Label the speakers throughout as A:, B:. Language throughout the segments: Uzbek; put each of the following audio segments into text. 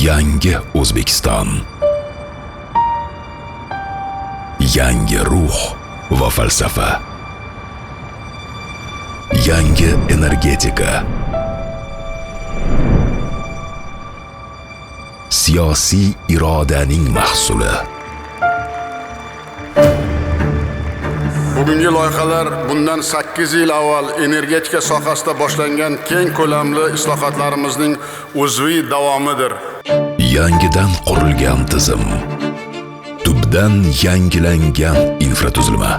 A: Yangi O'zbekiston. Yangi ruh va falsafa. Yangi energetika. Siyosiy irodaning mahsuli.
B: Bugungi loyihalar bundan 8 yil avval energetika sohasida boshlangan keng ko'lamli islohotlarimizning uzviy davomidir.
A: Yangidan qurilgan tizim. Tubdan yangilangan infratuzilma.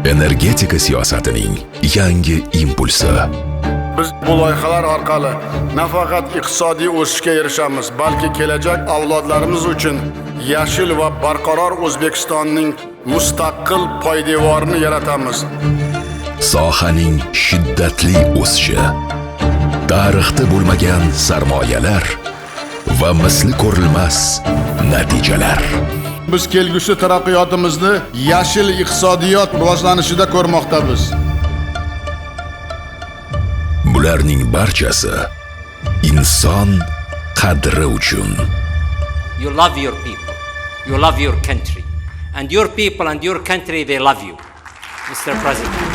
A: Energetika siyosatining yangi impulsi.
B: Biz bu loyihalar orqali nafaqat iqtisodiy o'sishga erishamiz, balki kelajak avlodlarimiz uchun yashil va barqaror O'zbekistonning mustaqil poydevorini yaratamiz.
A: Sohaning shiddatli o'sishi, tarixda bo'lmagan sarmoyalar va misli ko'rilmas natijalar.
B: Biz kelgusi taraqqiyotimizni yashil iqtisodiyot rivojlanishida ko'rmoqdamiz.
A: Bularning barchasi inson qadri uchun.
C: You love your people. You love your country. And your people and your country, they love you, Mr. President.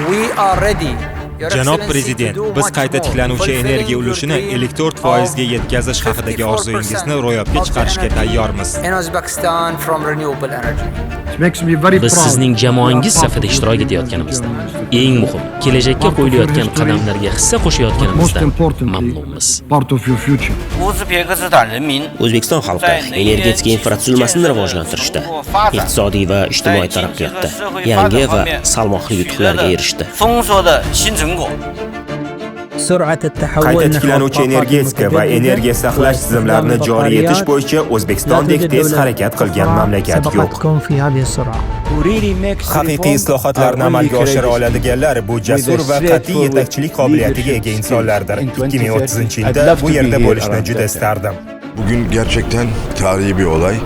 D: We are ready.
E: Janob prezident, biz qayta tiklanuvchi energiya ulushini 54% ga yetkazish haqidagi orzuyingizni ro'yobga chiqarishga tayyormiz.
D: In Uzbekistan from renewable energy.
F: Biz sizning jamoangiz safida ishtirok etayotganimizdan, eng muhimi, kelajakka qo'yilayotgan qadamlarga hissa qo'shayotganimizdan mamnunmiz.
G: O'zbekiston xalqi energetika infratuzilmasini rivojlantirishda, iqtisodiy va ijtimoiy taraqqiyotda yangi va salmoqli yutuqlarga erishdi.
H: Qayta tiklanuvchi energetika va energiya saqlash tizimlarini joriy etish bo'yicha O'zbekistondek tez harakat qilgan mamlakat yo'q. Haqiqiy islohotlarni amalga oshira oladiganlar bu jasur va qat'iy yetakchilik qobiliyatiga ega insonlardir. 2030-yilda bu yerda bo'lishni juda istardim.
I: Bugün gerçekten tarihi bir olay.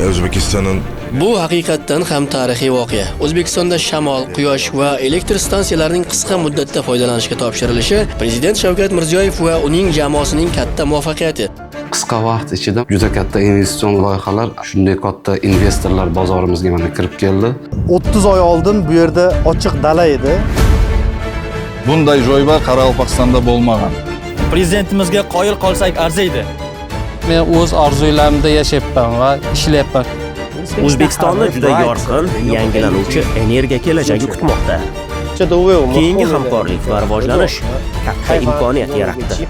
I: Özbekistan'ın
J: Bu haqiqatdan ham tarixiy voqea. O'zbekistonda shamol, quyosh va elektr stansiyalarining qisqa muddatda foydalanishga topshirilishi Prezident Shavkat Mirziyoyev va uning jamoasining katta muvaffaqiyati.
K: Qisqa vaqt ichida juda katta investitsion loyihalar, shunday katta investorlar bozorimizga mana kirib keldi.
L: 30 oy oldin bu yerda ochiq dala edi.
M: Bunday joybar Qoraqalpog'istonda bo'lmagan.
N: Prezidentimizga qoyil qolsak arziydi.
O: Men o'z orzularimda yashayapman va ishlayapman.
G: O'zbekistonni juda yorqin, yangilanuvchi energiya kelajagi kutmoqda. Keyingi hamkorlik va rivojlanish katta imkoniyat yaratdi.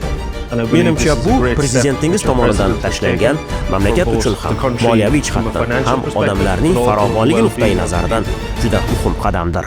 G: Menimcha, bu prezidentingiz tomonidan tashlangan mamlakat uchun ham moliyaviy jihatdan, ham odamlarning farovonligi nuqtai nazaridan juda muhim qadamdir.